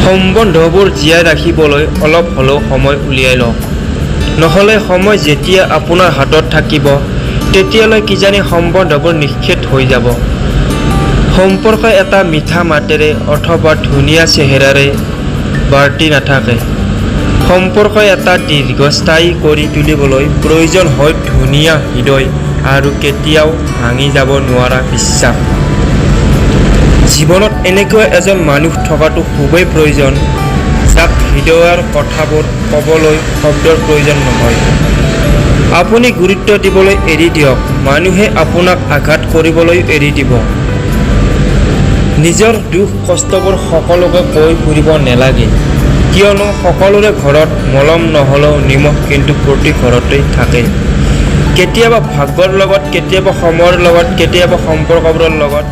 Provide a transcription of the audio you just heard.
সম্বন্ধবোৰ জীয়াই ৰাখিবলৈ অলপ হ'লেও সময় উলিয়াই লওক। নহ'লে সময় যেতিয়া আপোনাৰ হাতত থাকিব, তেতিয়ালৈ কিজানি সম্বন্ধবোৰ নিঃশেষ হৈ যাব। সম্পৰ্ক এটা মিঠা মাতেৰে অথবা ধুনীয়া চেহেৰাৰে বৰ্তি নাথাকে। সম্পৰ্ক এটা দীৰ্ঘস্থায়ী কৰি তুলিবলৈ প্ৰয়োজন হয় ধুনীয়া হৃদয় আৰু কেতিয়াও ভাঙি যাব নোৱাৰা বিশ্বাস। জীৱনত এনেকুৱা এজন মানুহ থকাটো খুবেই প্ৰয়োজন, যাক হৃদয়ৰ কথাবোৰ ক'বলৈ শব্দৰ প্ৰয়োজন নহয়। আপুনি গুৰুত্ব দিবলৈ এৰি দিয়ক, মানুহে আপোনাক আঘাত কৰিবলৈ এৰি দিব। নিজৰ দুখ কষ্টবোৰ সকলোকে কৈ ফুৰিব নেলাগে, কিয়নো সকলোৰে ঘৰত মলম নহ'লেও নিমখ কিন্তু প্ৰতি ঘৰতেই থাকে। কেতিয়াবা ভাগ্যৰ লগত, কেতিয়াবা সময়ৰ লগত, কেতিয়াবা সম্পৰ্কবোৰৰ লগত।